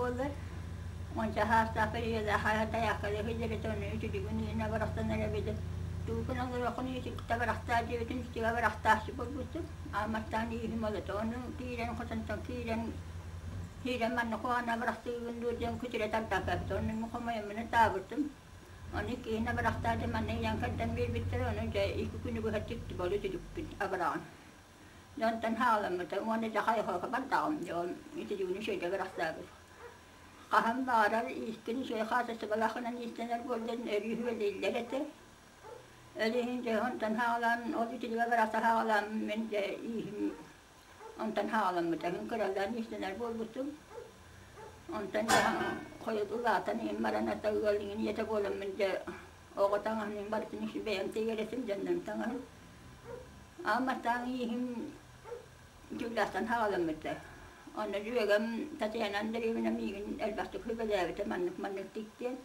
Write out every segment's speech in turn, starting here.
буолар. Уонча саастаах ийэлээх тайааккалыы сылдьар этэ, ону үтүлүгүн иһинэ барахтанар эбитэ. Тугу гынан олороххун үтүктэ барахтаа диэбитин үтүгэ барахтаахчы буолбутум. Ааматтаан ииһим ол этэ. Ону киирэн хотонтон киирэн киирэн манна куһаҕана барахтыыгын дуо диэн күтүрэ тардан кэбитэ. Ону мин хомойоммун ытаабытым. Ону иккиһин абырахтаатым, манна ийэм кэрдэн биэрбиттэрэ, ону дьэ икки күнү быһа тиктим, ол үтүлүкпүн абыраҕын. Дьонтон хаалыммыта уонна дьэ хайҕалга бардаҕым дьэ ол итилигини үчүгэйдик арахсаабыт. Хаһан баҕарар иискин үчүгэй хаачыстыбалаахынан иистэнэр буоллун өрүү үһүөлүүллэр этэ. Ол иһин дьэ онтон хаалаан ол итилигэ барахса хаалаан мин дьэ ииһим онтон хаалыммыта. Мин кыралаан иистэнэр буолбутум. Онтон дьэ хойут улаатан иһин баран ата ыал иҥин ийэтэ буоламмын дьэ оҕо таҥаһын барытын бэйэм тигэр этим дьоннорум таҥаһын. Аамматтаан ииһим дьуллаахтан хаҕаламмыта. Онно дьүөгэм Татьяна Андреевна миигин элбэхтик сүбэлээбитэ маннык-маннык тик диэн.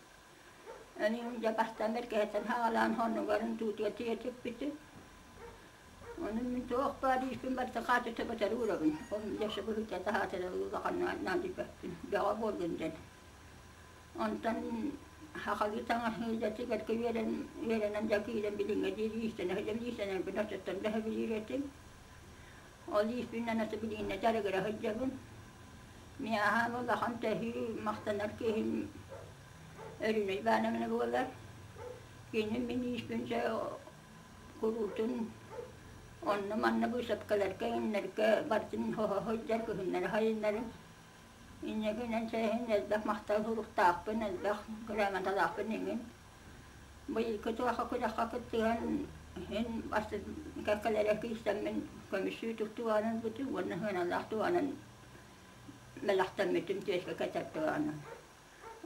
Эниим дьэ бастаан бэргэһэттэн хаҕалаан хоннугарын туутугар тиийэ түспүтүм. Ону мин туох баар ииспин барыта хаачыта батары уурабын. Ол дьэ быһыыта таһаатара улаханнаан наадыйбаппын. Бөҕө буоллун диэн. Онтон сахалыы таҥаһы идэтигэр үөрэн, үөрэнэн дьэ киирэн билиҥҥэ диэри иистэнэ сылдьабын, иистэнэрбин оччоттон да сөбүлүүр этим. Ол ииспинэн аты билигин дьарыгыра сылдьабын. Миэхэ улахан төһүү, махтанар киһим Өрүнэ Ивановна буолар. Кини мин ииспин дьэ куруутун онно-манна быысапкаларга, иҥнэргэ барытын хоһо сылдьар, кыһыннары-сайыннары. Инньэ гынан чээһин элбэх махтал суруктаахпын, элбэх грамоталаахпын эҥин. Быйылгы туохха күрэххэ кыттыһан иһин кэккэлэрэ киирсэммин көмүсүү туттуганын бутун уонна сыаналаах туһанан бэлэхтэммитим түөскэ кэтэр туһанан.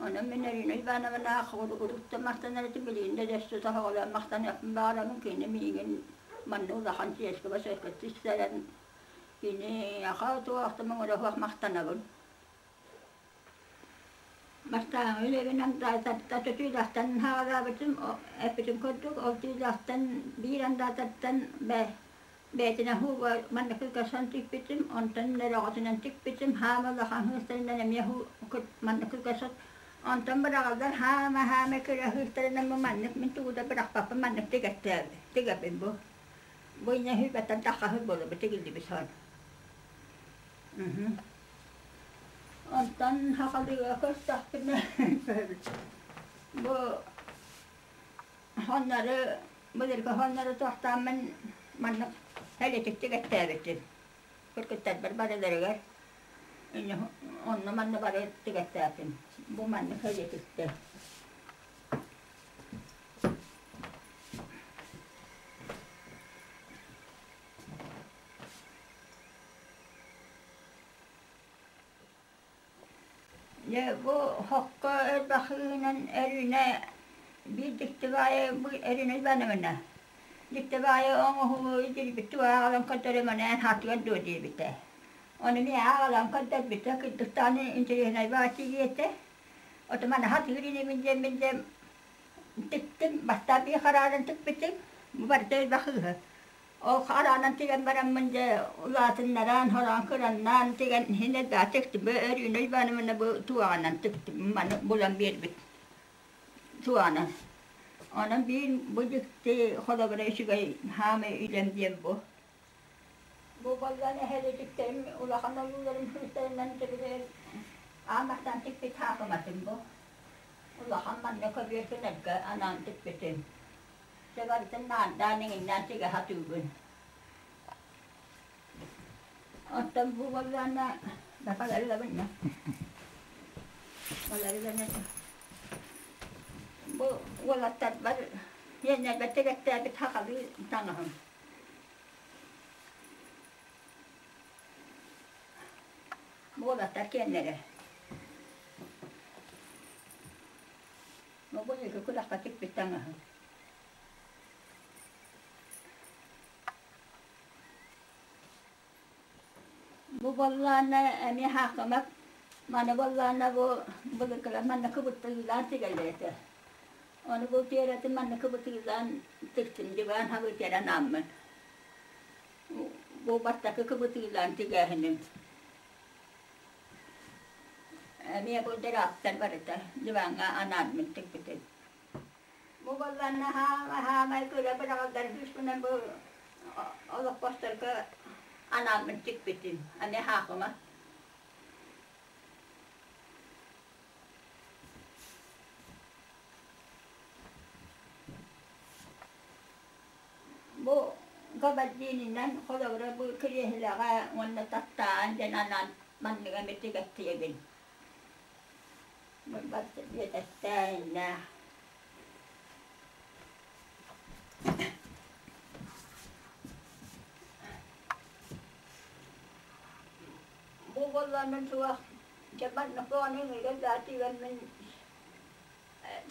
Онон мин Ирина Ивановнаах урут да махтанар этим, билигин да дөссө тоһоҕолоон махтаныахпын баҕарабын. Кини миигин манна улахан чиэскэ басыакка тиксэрэн Киниэхэ туох да муҥура суох махтанабын. Бастааҥҥы үлэбин андаатартан түүлээхтэн саҕалаабытым, эппитим курдук, ол түүлээхтэн биир андаатартан бэйэтинэн манна кылгасан тикпитим, онтон өрөҕөтүнэн тикпитим, хаама улахан хыыстарынан эмиэ манна кылгасан, онтон быраҕаллар хаама-хаама кыра хыыстарынан бу маннык мин тугу да бырахпаппын маннык тигэбин бу. Бу инньэ сүүрбэттэн тахха сыл буолла тигиллибит сон. Онтон сахалыыга көрсөхпүнэ бу хоннору былыргы хоннору туохтааммын маннык элитик тигэттээбитим. Кыргыттарбар барыларыгар онно манна бары тигэттээтим. Бу маннык элитиктэр. Дьэ бу хокко ырбахыынан Өрүүнэ биир дьикти баайы бу Өрүүнэ Ивановна дьикти баайы оҥоһуу илдьирбит туһаҕалан көрдөрө манан хатыгар дуо диэбитэ. Ону мин аҕалан көрдөрбүтэ кырдьыктааны интэриэһинэй баҕайы диэтэ. Отуман хатыыр инибин диэммин диэн Тиктим, бастаан биир хараанан тикпитим, бу барыта элбэх ыыһа. Ол хараанан тигэн бараммын дьэ улаатыннаран, хороон кыраннаан тигэн иһин элбэҕи тиктим. Бу Өрүүнэ Ивановна бу туоҕанан тиктим, маны булан биэрбит туоҕанан. Онон биир бу дьикти холобура үчүгэй хаамай үлэм диэн бу. Бу баллан эһэлитиктэрим улахан ойууларым сыыстарынан төбөлөр аан бастаан тикпит хаакыматым бу. Улахан манна көбүөр гынарга анаан тикпитим. Дьэ барытын наардаан иҥиннээн тигэ сатыыбын. Оттон бу буоллаҕына бакаларылабын Баларылана бу уолаттарбар сиэннэрбэр тэгэттээбит сахалыы таҥаһым. Уолаттар киэннэрэ. Бу екі күрэххэ тикпит таҥаһым. Бу буоллаҕына эмиэ хаахымак маны буоллаҕына бу былыргылар манна кыбыттыылаан тигэллэр этэ. Ону бу тиэрэтин манна кыбытыылаан тиктим диван хабы тиэрэн ааммын. Бу бастакы кыбытыылаан тигээһиним. Эмиэ бу дыраптар барыта диваҥҥа анаан тикпитим. Бу буоллаҕына хаамай кыра быраҕыллар күүспүнэн бу олоппосторго анааммын тикпитим. Эмиэ хаахыма. Бу габардинынан холобура бу кириэһилэҕэ уонна таттаан диэн анаан маннык эмит тигэттиэбин. Биэтэстээһиннээх. Бу буоллаҕына суох дьэ маннык оҕону ыҥыран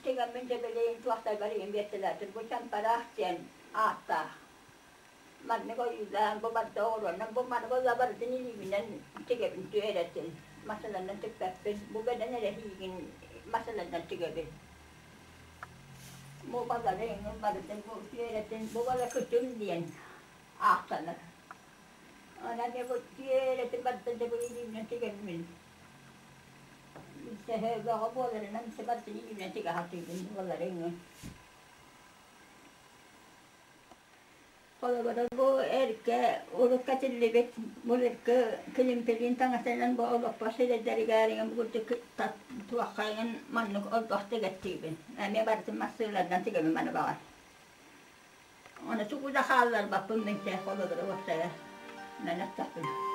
тигэммин дьэбэлэйин туохтарбар иһин биэртэлээтим. Бу чампараах диэн ааттаах. Маннык ойуулаан бу барда оҕуруоннан бу маннык ойуулаан барытын илиибинэн тигэбин түөрэтин. Массыынанан тикпэппин. Бу бэдэн эрэ иһиигин массыынанан тигэбин. Бу балары эҥин барытын бу түөрэтин бу бала күтүм диэн ааттанар. Онон бу түөрэтин барытын да бу илиибинэн тигэбин. Төһө буоларынан барытын илиибинэн тигэ сатыыбын буолары эҥин. Холобура, бу эргэ урукка этиллибит былыргы килимпилиин таҥастарынан бу олоппос сирэйдэригэр иҥэн бу курдук туохха иҥэн маннык олбох тигэттиибин. Эмиэ барытын массыыларынан тигэбин маны баҕар. Оны тугу да хаалларбаппын мин холобура уопсайа мэн аттахпын.